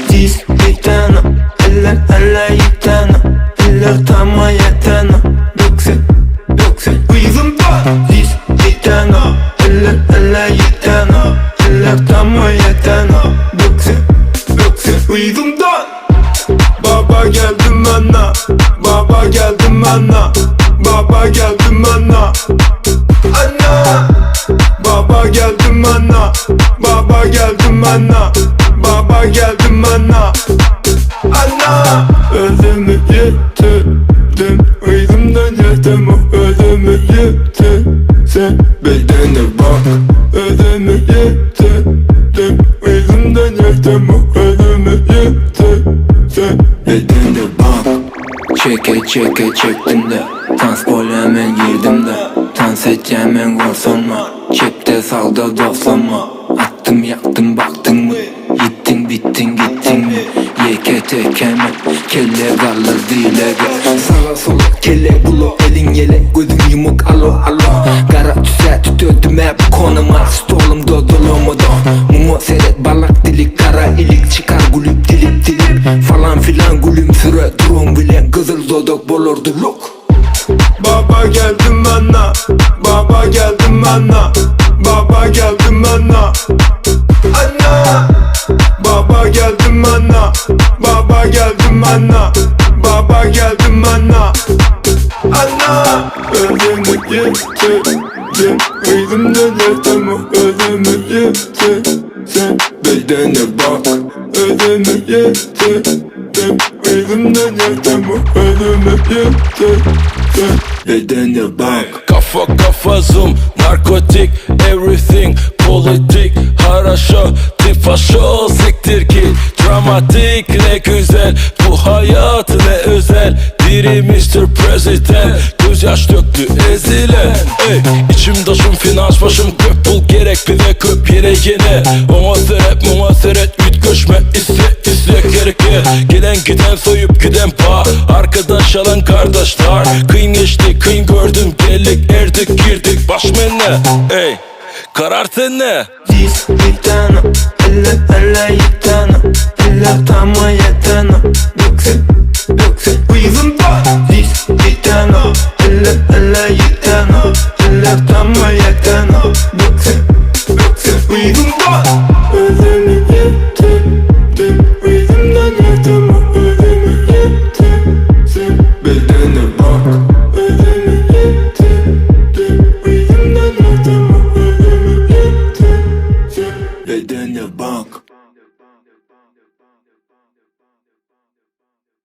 Diz gitana, eller elle gitana, eller tama yetana, Bökse, bökse, Yzymda. Diz gitana, eller elle gitana, eller tama yetana, Bökse, bökse, Yzymda. Baba geldim anna, baba geldim anna, baba geldim anna, anna. Baba geldim anna, baba geldim anna, baba geldim anna, anna. Özümü yitirdim, yzymdan ýetem özümü yitir. Sen bedene bak, özümü yitirdim, yzymdan ýetem özümü yitir. Sen bedene bak. Çeke çeke çektim de Tans bolýa men girdim de Tans etýän men gorsanma Çepde sagda dostlanma Atdym ýakdym bakdyňmy Ýitdiň bitdiň gitdiňmi Ýeke tekeme Kelle galdyr dilege Saga sola kelle bula Eliň ýelek gözüň ýumuk alo alo Gara tüse tütedimä bu konuma Stolumda dolamada Muňa seret balak dilik gara ilik Çykar gülüp dilip dilip Falan filan gülümsire Duran bilen gyzyl dodak bolardy luk. Baba geldim anna, baba geldim anna, baba geldim anna, anna. Baba geldim anna, baba geldim anna, baba geldim anna, anna. Özümü yitirdim, yzymdan ýetem özümü yitir. Sen bedene bak, özümü yitirdim, yzymdan ýetem özümü yitir. Sen bedene bak. Kafa kafa zoom, narkotik, everything, politik, haraşo, tifaşo, siktir git, dramatik ne güzel, bu hayat ne özel, diri Mr. President, gözyaş döktü ezilen, ey, içim daşım finans başım köp pul gerek bize köp yere yine, ona seret muna seret üytgeşme iste iste gerek gelen giden soyup giden pa, arkadaş alan kardeşler, kıyın geçti kıyın gördüm geldik erdik girdik baş menne, ey, karar sende. Diz gitana, eller elle gitana, eller tama yetana, Bökse, bökse, yzymda. Diz gitana, eller elle gitana, eller tama yetana, Bökse, bökse, yzymda. Özümü yitirdim, yzymdan ýetem özümü yitir. Sen bedene bak, özümü yitirdim, yzymdan ýetem özümü yitir. Sen bedene bak.